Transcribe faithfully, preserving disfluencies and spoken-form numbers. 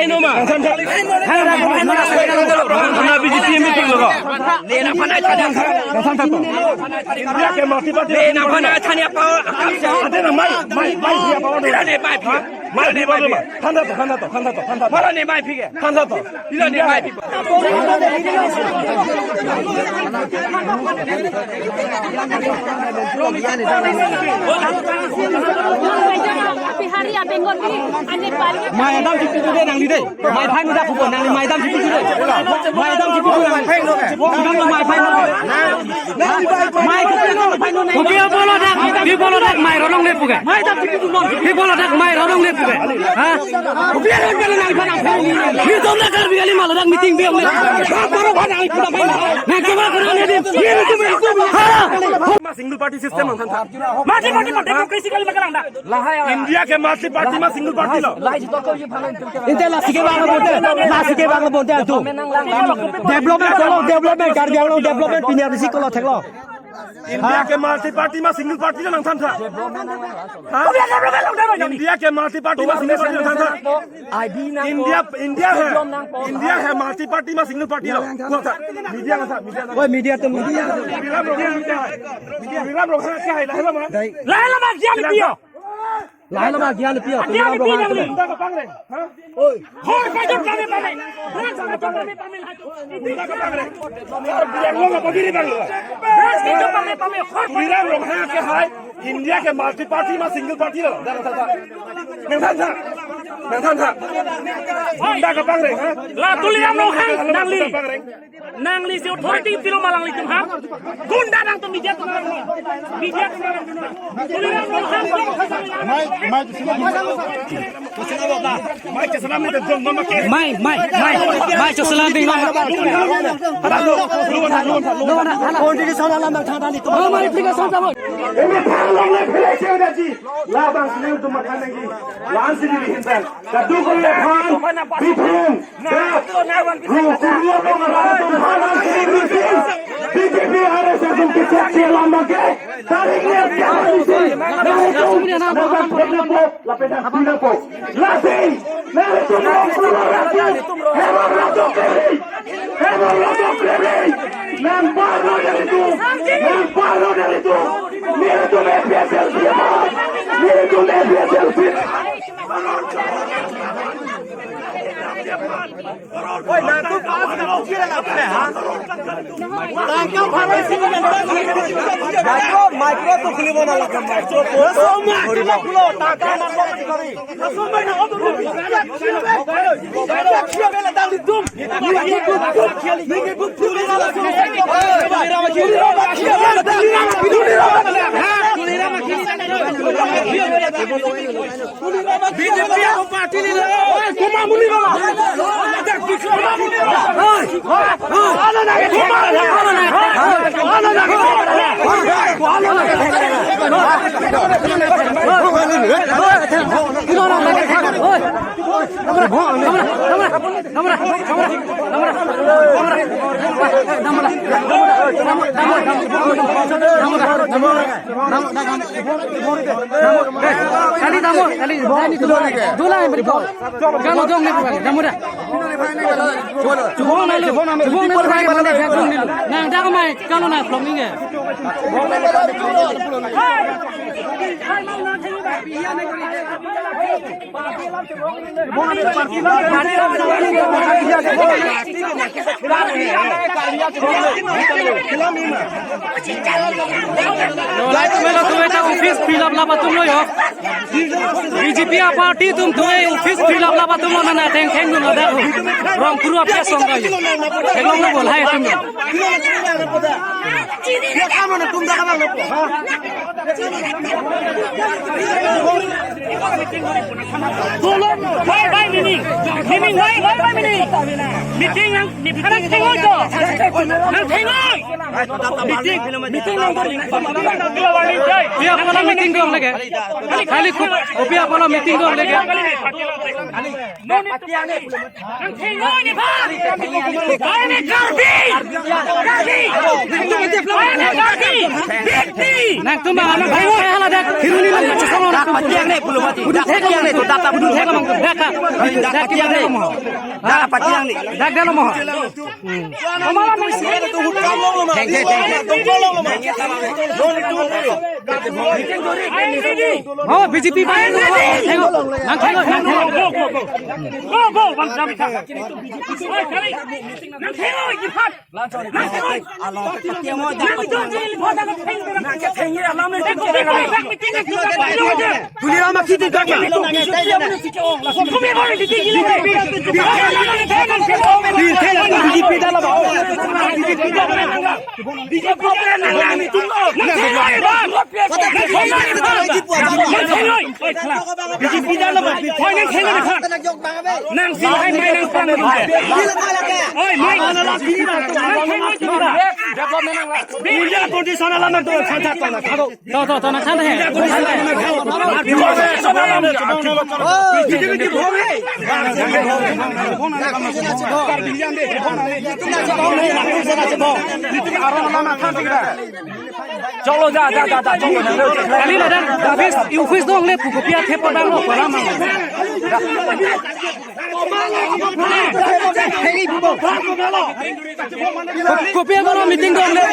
Eno ma. Thana B J P meeting lo ko. Lena pana thana. India ke multi party. Lena pana thana pa. Ate na mai, mai, mai dia pa. Lena ne mai phi. Mai dia pa. Thana to, thana to, thana to, thana to. Mala ne mai phi ke. Thana to. Ila ne mai phi. Bihari, Bengali, Nepali. Mai adam chipi tu de nangli de. Mai phai nu dak kupo nangli mai adam chipi tu de. Mai adam chipi tu nangli. Mai phai nu de. Mai chipi tu phai nu de. Kopi apolo dak, kopi apolo dak mai rorong le puke. Mai adam chipi tu non. Kopi apolo dak mai rorong le puke. Ha? Kopi apolo nangli phai nang phai. Ni tom dak Karbi Anglong malu dak meeting bi ang le. Baru phai nangli phai. Nang coba kurang ni din. Ni itu itu. Ha? Single party system ang than tha. Multi party ma democracy kali ma kalang dak. India ke multi party ma single party lo. Inte lasi ke bang bonte, lasi ke bang bonte atu. Development kolo, development Karbi Anglong development pini abisi kolo theklo. India ke multi party ma single party lo nang than tha. Ha? India ke multi party ma single party lo nang than tha. India, India hai, India hai multi party ma single party lo. Kua tha, media ka tha, media ka tha. Oi, media tu media. Tuliram Ronghang kya hai, lahai lama. Lahai lama kya ni pio. Lahai lama kya ni pio. Kya ni pio. Tuliram Ronghang tu. Gunda ka pangreng. Ha? Oi. Hor pajor kami pame. Hor pajor kami pame. Gunda ka pangreng. Bilang lo apa diri bang lo. Hor pajor kami pame. Hor. Tuliram Ronghang kya hai. India ke multi party ma single party lo. Dak tha tha. Nang than tha. Nang than tha. Gunda ka pangreng ha. La Tuliram Ronghang nangli. Nangli si authority pilo ma alanglitum ha. Gunda nangtum media atum nang. Media atum nang. Tuliram Ronghang. Mai, mai, mai. Mai, mai, mai. Mai, cho selam ding, mai. Constitution alam nang thang thang ni. Oh, mai, application sama. Imi thanglongle phile che udaji. Labang sini utum makan lagi. Lan sini dihintan. Kaduk le phan. Bipin. Dak. Ru, kurlo pong alam utum phan. Lan sini bipin. B J P R S S atum kechek che alam bangke. Tarik le kya sini. Nang utum. Nang bang pok na pok. Lapen dak pina po. Lasi, nelitum rong pulo ratu, hewan ratu keri, hewan ratu keri. Nang parlo nelitum, nang parlo nelitum. Nelitum A P H L C apa? Nelitum A P H L C. Oi, nangtum pass na pukir na pune, ha? Tangka bhalo isi na nangtum. Micro, micro tu khuli bona lagam, micro. Aso micro khuli, tangka micro khuli. Aso micro tu khuli. B J P ako party nilo. Kumamuni nilo. Kumamuni nilo. Kali damo, kali damo. Dula yang berikut. Kalau dong ni bukan, damo dah. Chubong na lo, chubong na lo, chubong na lo. Nang dak mai, kalau na vlog ni nge. Lo, lahai atum lo, tuve ta office fill up lap atum lo jo. B J P aparty atum tuve office fill up lap atum lo, nana thengtheng dun lo dak. Rong kuru apya song ka jo. Theklong lo bo lahai atum lo. Bye bye meeting. Meeting bye bye meeting. Meeting nang, meeting nang thengoi to. Nang thengoi. Meeting, meeting nang thengoi. Dia mana meeting dong lagi? Kali kup, kopi apa lo meeting dong lagi? Nang thengoi ni ba. Kami Karbi. Karbi. Kami Karbi. Big Nangtum bang, nang hai hai hala dak. Hiruni nang kachesong nang. Dak patiang ne, pulu mati. Dak patiang ne, to dak ta pulu. Dak dak. Dak patiang ne. Dak patiang ne. Dak dalo mo. Amala nang. Theng, theng, theng, theng. Oh, B J P bang. Theng. Nang theng, nang theng. Go, go, go. Go, go, bang jam. Oi, kali. Nang theng, oi, Irfan. Nang si hai mai nang pang. Oi, mai. Nang hai mai. India condition alam itu sangat sangat. To, to, to, nang khan hai. Cholo, ja, ja, ja, ja, cholo, ja. Kali ladak, office, office dong le, puko pia thepo dang lo, kolam mang. Ko-, kopi amono meeting dong le.